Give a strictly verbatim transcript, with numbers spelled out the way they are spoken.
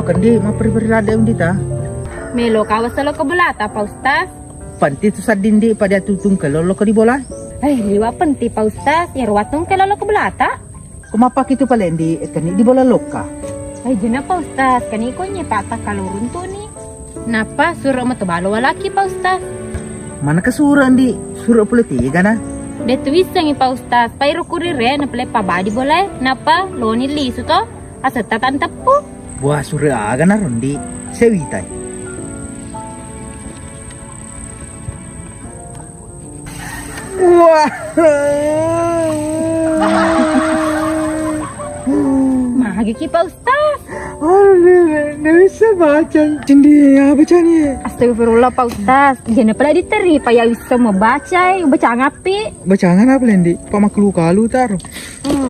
Kendi mapperi-peri ladde undi ta? Melo kawa selo ke bolata, Pak Ustaz. Penting tu sadding di pada tutung ke lolo ke di bola. Eh, liwa penting, Pak Ustaz. Ya ruwatung ke lolo ke bolata. Ko mappaki tu palendi, keni di bola lokka. Eh, jena, Pak Ustaz. Keni ko nye Pak takkalurun tu ni. Napa suruh metu balo walaki, Pak Ustaz? Mana ke suruh, Ndi? Suruh pula tiga na. De tu wissengi, Pak Ustaz. Pai rukuri re na pele pabadi bola e. Napa loni lisu to? Asetta tanteppu. Buah sure aga na rondi sewitai. Wah. Magi ki, Pak Ustaz? Aduh, nggak bisa baca. Cendi, apa bacanya? Astagfirullah, Pak Ustaz. Jangan pernah diteri, Pak, ya bisa membaca, eh. Baca ngapi? Baca apa, Lendi? Pak, maklu kalu tar. Hmm,